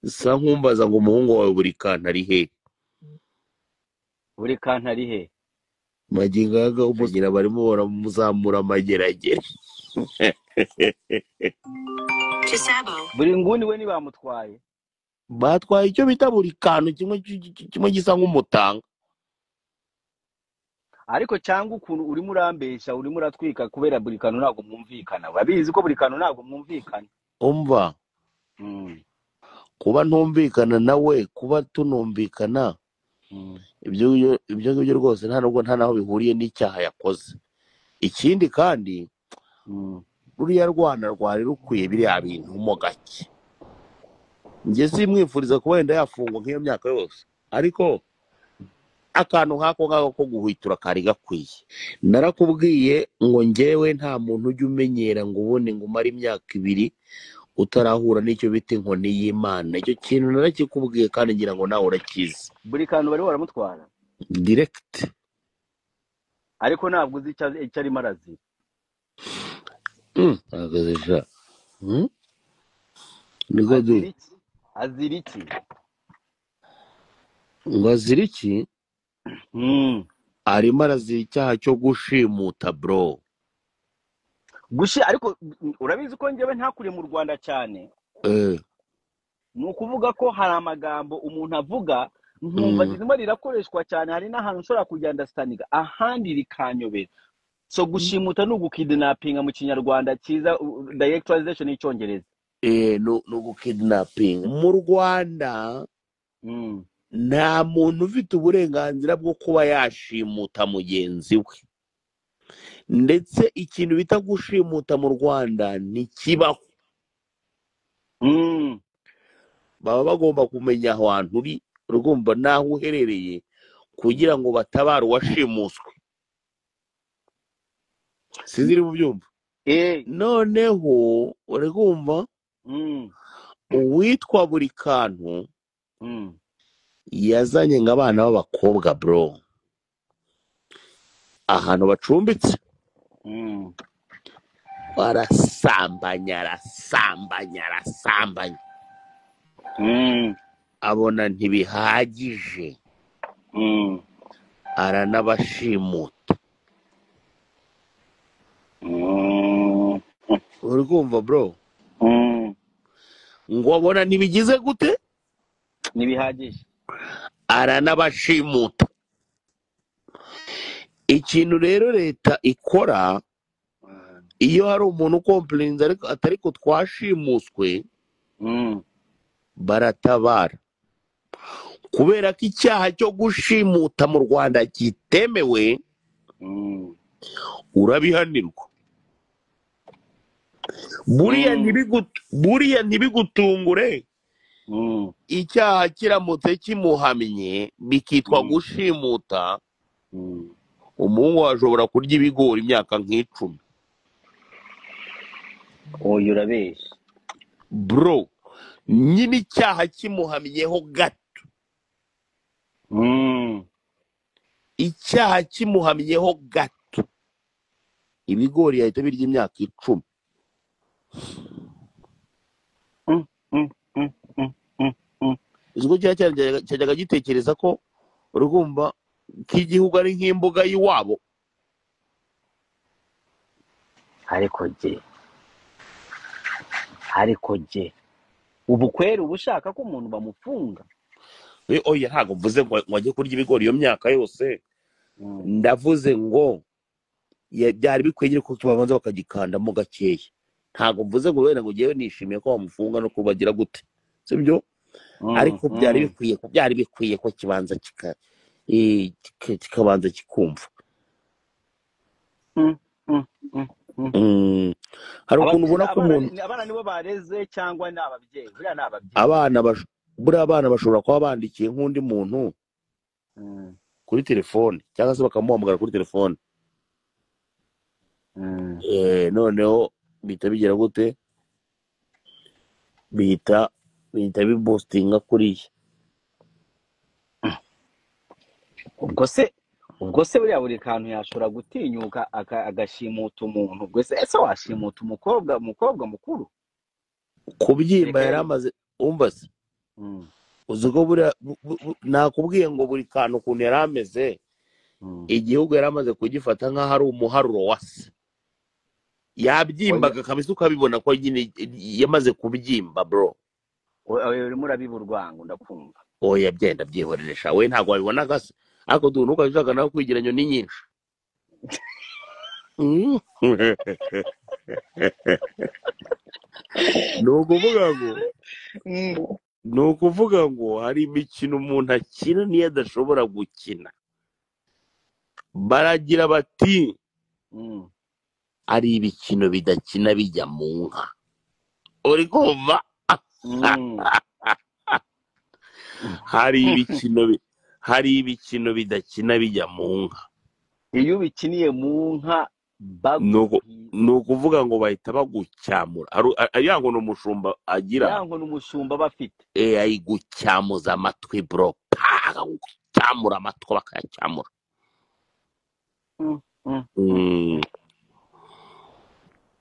Sa nkumbaza ngo umuhungu wawe buri kantu ari he? Buri kantu ari he? Magingo aya umugira barimo baramuzamura amageragere. Buri nguni we ntibamutwaye. Batwaye icyo bita buri kantu kimwe gisa nk'umutanga. Ariko cyangwa ukuntu urimo urambesha, urimo uratwika kubera buri kantu ntabwo mwumvikana. Urabizi ko buri kantu ntabwo mwumvikana. Umva. Kuba ntumvikana nawe, kuba tunumvikana, ibyo ngibyo rwose nta nubwo nta naho bihuriye n'icyaha yakoze. Ikindi kandi ruriya rwana rwari rukwiye biriya bintu mo gake. Njye simwifuriza kuba wenda yafungwa nk'iyo myaka yose, ariko akantu nk'ako ngako ko guhwitura kari gakwiye. Narakubwiye ngo njyewe nta muntu ujya umenyera ngo ubone ngo umare imyaka 2 utarahura n'icyo bita inkoni y'Imana. Icyo kintu narakikubwiye kandi ngira ngo nawe urakizi. Buri kantu bari baramutwara direct, ariko ntabwo uzi icyo arimo arazira. Azira iki? Ngo azira iki? Arimo arazira icyaha cyo gushimuta bro. Gushi, ariko urabizi ko njyewe ntakuriye mu Rwanda cyane. Ni ukuvuga ko hari amagambo umuntu avuga nkumva ririmo rirakoreshwa cyane, hari n'ahantu ushobora kujya understanding ahandi rikanyobera. So gushimuta ni ugukidnappinga mu Kinyarwanda cyiza, direct translation y'Icyongereza. No gukidnapping mu Rwanda. Nta muntu ufite uburenganzira bwo kuba yashimuta mugenzi we, ndetse ikintu bita gushimuta mu Rwanda ntikibaho. Baba bagomba kumenya ahantu uri, urumva naho uherereye, kugira ngo batabare uwashimuswe. Sinzi niba ubyumva. Noneho urumva uwitwa buri kantu yazanye ngo abana b'abakobwa bro ahantu bacumbitse, arasambanya arasambanya arasambanya, abona ntibihagije, aranabashimuta. Uri kumva bro? Ngo abona ntibigize gute, ntibihagije, aranabashimuta. Ikintu rero leta ikora iyo hari umuntu ukomplainza ariko atari ko twashimuswe, baratabara, kubera ko icyaha cyo gushimuta mu Rwanda kitemewe. Urabihanirwa. Buriya ntibigutungure icyaha kiramutse kimuhamye bikitwa gushimuta, umuhungu ashobora kurya ibigori imyaka nk'icumi. Oyo urabeshya bro. Nyine icyaha kimuhamyeho gato, icyaha kimuhamyeho gato, ibigori yahita birya imyaka 10. Ikigo cyajyaga gitekereza ko urugumba k'igihugu ari nk'imbuga y'iwabo. Ariko je ubu kwera ubu ushaka ko umuntu bamufunga? Oya, ntabwo mvuze ngo ajye kurya ibigori iyo myaka yose. Ndavuze ngo byari bikwiye ko tubabanza bakagikandamo gakeya. Ntabwo mvuze ngo wenda ngo ngewe nishimiye ko bamufunga no kubagira gute, sibyo? Ariko byari bikwiye ko kibanza kikabanza kikumva. Hari ukuntu ubona ko umuntu abana nibo bareze cyangwa ni ababyeyi? Buriya ni ababyeyi. Buriya abana bashobora kuba bandikiye nk'undi muntu kuri telefone, cyangwa se bakamuhamagara kuri telefone. Noneho bihita bigira gute, bihita bipostinga kuriya. Ubwo se buriya buri kantu yashobora gutinyuka agashimuta umuntu? Ubwo se ese washimuta umukobwa mukuru? Kubyimba yari amaze, umva se Uzi ko buriya nakubwiye ngo buri kantu ukuntu yari ameze, igihugu yari amaze kugifata nk'aho ari umuharuro wa se. Yabyimbaga kabisa, ukabibona ko nyine yamaze kubyimba bro. Urimo urabiba urwango, ndakumva. Oya byenda byihorere sha, we ntabwo wabibonaga se? Ariko du ntukajya ushaka nawe kwigira nyoni nyinshi. Ni ukuvuga ngo ni ukuvuga ngo hari imikino umuntu akina niyo adashobora gukina. Baragira bati ari ibikino bidakina bijya mu nka. Uri kumva? Hari ibikino bidakina bijya mu nka. Iyo ubikiniye mu nka Ni ukuvuga ngo bahita bagucyamura. Ariya ngo ni umushumba agira. Ya ngo ni umushumba bafite. Ayigucyamuza amatwi bro. Akagucyamura amatwi bakayacyamura.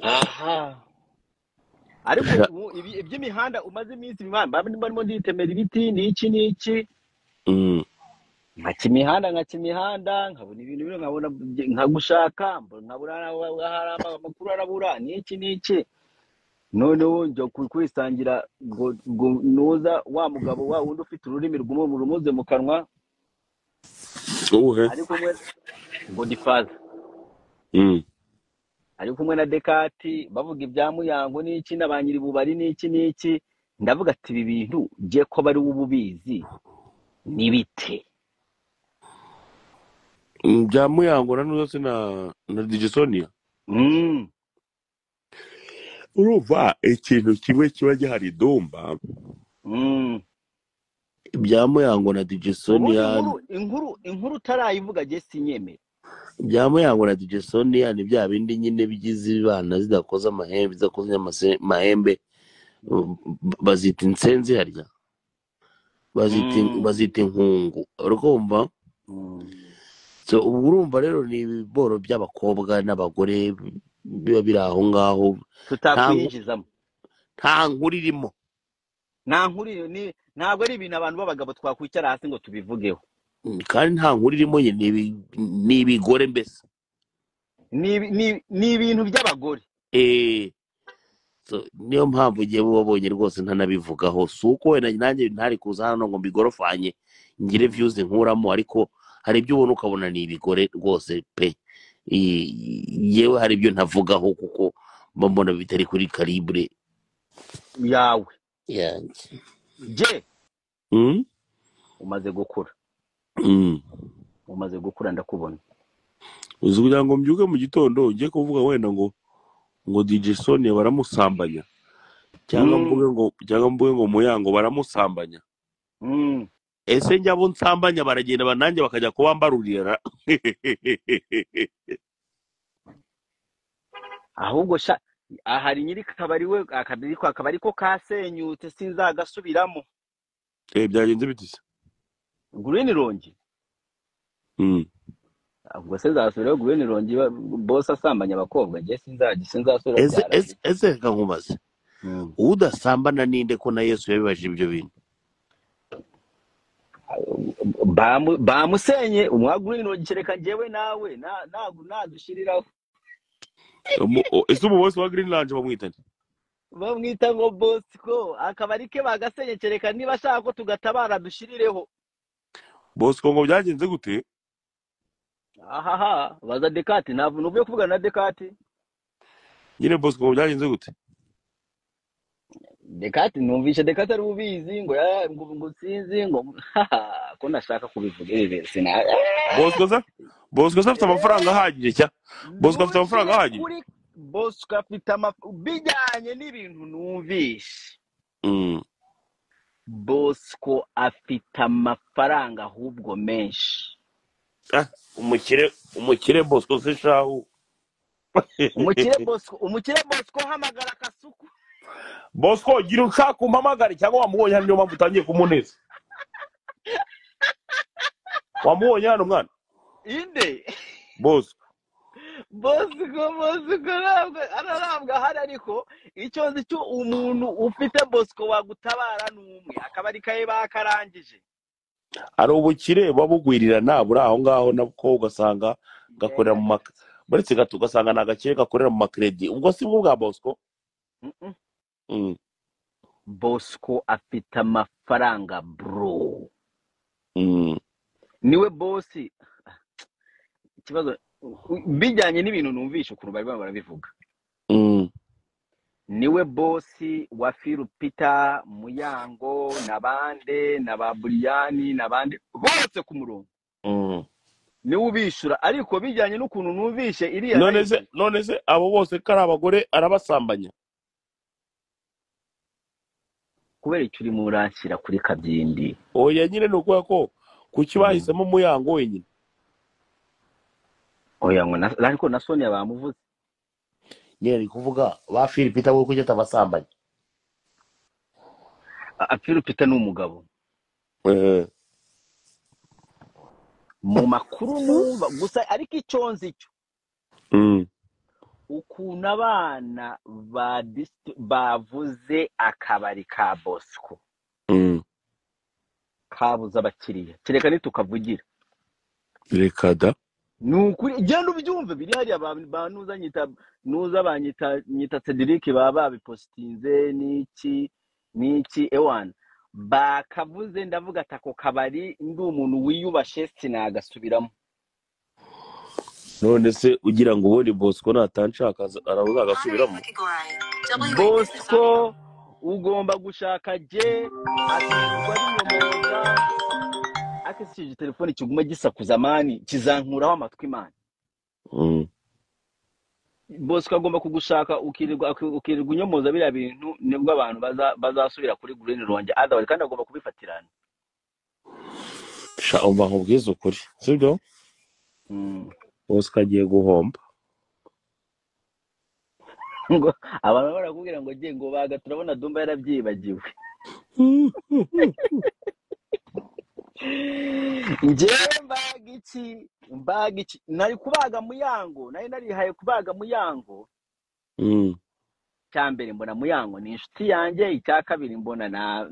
Aha. Ariko iby'imihanda umaze iminsi imihanda barimo nditemera ibiti n'iki n'iki. Nkaca imihanda nkabona ibintu bino, nkabona nkagushaka, nkabura amakuru arabura n'iki n'iki. Noneho njya kwisangira ngo nuza wa mugabo wa wundi ufite ururimi rw'umuze mu kanwa. Uhe? Ari kumwe ngo difaza. Ari kumwe na Dekati bavuga ibya Muyango n'iki na ba nyiribubari n'iki n'iki. Ndavuga ati ibi bintu je ko bari ububizi ni bite? Bya Muyango na nuza na DJ Sonia. Urumva ikintu kimwe kiba gihari Dumba. Ibya Muyango na DJ Sonia. Inkuru utarayivuga je sinyemera. Ibya Muyango na DJ Sonia ni bya bindi nyine bigize ibana zidakoze amahembe, zidakoze amahembe, bazita insenzi harya. Bazita inkungu. Urumva? So urumva rero ni ibiboro by'abakobwa n'abagore biba biri aho ngaho tutakwinjizamo. Nta nkuru irimo. Nta nkuru ni ntabwo ari ibintu abantu b'abagabo twakwicara hasi ngo tubivugeho. Kandi nta nkuru irimo ni ibigore mbese. Ni ibintu by'abagore. So niyo mpamvu ugiye wabonye rwose ntanabivugaho. Si uko wenda nanjye ntari kuza hano ngo mbigorofanye ngire views nkuramo, ariko hari ibyo ubona ukabona ni ibigore rwose pe. Yewe hari ibyo ntavugaho kuko mbona bitari kuri calibre yawe yanjye. Je umaze gukura. Umaze gukura ndakubona. Uzi kugira ngo mbyuke mu gitondo ngiye kuvuga wenda ngo DJ Sonia baramusambanya cyangwa mvuge ngo Muyango baramusambanya. Ese njya bo nsambanya baragenda bananjye bakajya kubambarurira. Ahubwo sha ahari nyiri kabari we akabari ko kasenyutse sinzagasubiramo. Byagenze bitise Green Rongi. Ubwo se nzasubirayo Green Rongi boss asambanya abakobwa nge sinzasubira. Ese kankubaze. Udasambana ninde ko na Yesu yabibaje ibyo bintu? Bamusenye umwa Green Rongi kereka njyewe nawe nadushiriraho. Ese ubu boss wa Green Lounge bamwita nde? Bamwita ngo Bosco. Akabari ke bagasenye kereka niba ashaka ko tugatabara dushirireho. Bosco ngo byagenze gute? Ahaha, baza Dekati ntabwo nuvuye kuvugana na Dekati. Nyine Bosco ngo byagenze gute? Dekati numvishe Dekati ari ubizi ngo ngo sinzi ngo ko nashaka kubivuga ibi sina. Bosco afite amafaranga ahagije cya. Bosco afite amafaranga ahagije. Bosco afite bijyanye n'ibintu numvishe. Bosco afite amafaranga ahubwo menshi. Umukire Bosco se shahu. Umukire Bosco hamagara Kasuku. Bosco gira ushaka umpamagare cyangwa wamubonye hano niyo mpamvu utangiye kumuneza. Wamubonye hano mwana? Inde? Bosco. Bosco ntabwo ararambwa ahari, ariko icyo nzi cyo umuntu ufite Bosco wagutabara ni umwe, akabari kawe bakarangije. Hari ubukire buba bugwirirana buri aho ngaho, nabwo ugasanga gakorera mu uretse gato ugasanga ni agakire gakorera mu makredi. Ubwo si bwo bwa Bosco? Bosco afite amafaranga bro. Niwe bosi. Ikibazo bijyanye n'ibintu numvishe ukuntu bari barabivuga. Niwe bosi wa Philpeter, Muyango nabande na ba Buriyani nabande bose ku murongo. Niwe ubishura, ariko bijyanye n'ukuntu numvishe iriya. None se abo bose ko ari abagore arabasambanya? Kubera icyo urimo uranshyira kuri kabyindi. Oya nyine ni ukuvuga ko kuki bahisemo Muyango wenyine? Oya ngo ariko na Sonia bamuvuze. Nyine ni kuvuga ba Philpeter we kuki atabasambanya? Philpeter ni umugabo. Mu makuru numva gusa, ariko icyo nzi cyo ukuntu abana bavuze akabari ka Bosco kabuze abakiriya, kereka nitukavugira. Reka da. Ni ukuri genda ubyumve biri hariya, banuza nyita nuza banyita nyita Cedric baba babipostinze n'iki n'iki ewana bakavuze. Ndavuga ati ako kabari ndi umuntu wiyubashe sinagasubiramo. None se ugira ngo ubundi Bosco natanshaka arabuza agasubiramo? Bosco ugomba gushaka je aterwa n'inyomoza akisije telefone kiguma gisakuza mani kizankuraho amatwi mani. Bosco agomba kugushaka ukirirwa unyomoza biriya bintu, nibwo abantu bazasubira kuri Green Lounge, otherwise kandi agomba kubifatirana. Sha umva nkubwize ukuri, sibyo? Bosco agiye guhomba. Ngo abantu barakubwira ngo giye ngo baga turabona Dumba yarabyibagiwe. Njyewe mbaga iki nari kubaga Muyango, nari narihaye kubaga Muyango. Icya mbere mbona Muyango ni inshuti yanjye, icya kabiri mbona na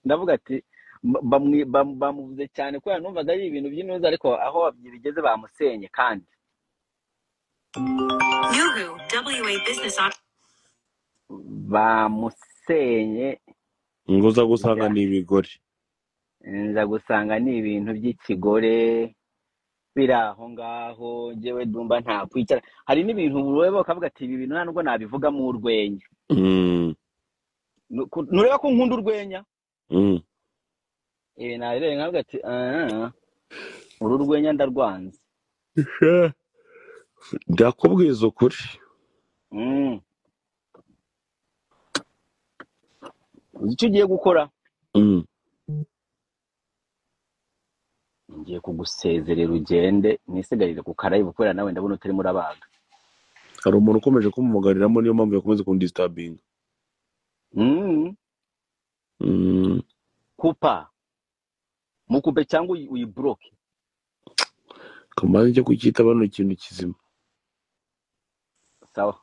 ndavuga ati bamuvuze cyane kubera numvaga ari ibintu by'intuza, ariko aho bigeze bamusenye. Kandi bamusenye ngo uza gusanga ni ibigore, nza gusanga ni ibintu by'ikigore biri aho ngaho. Njyewe Dumba nta kwicara, hari n'ibintu ureba ukavuga ati ibi bintu nta nubwo nabivuga mu urwenya. Nureba ko nkunda urwenya. Ibi nabireba nkavuga ati uru rwenya ndarwanze. Ndakubwiza ukuri. Uzi icyo ugiye gukora? Ngiye kugusezerera ugende nisigarire ku karayibu kubera nawe ndabona utarimo urabaga. Hari umuntu ukomeje kumugariramo, niyo mpamvu yakomeze kundistabinga. Kupa mukupe cyangwa uyibroke. Kamanzi cyo kucyita bano ikintu kizima. Sawa.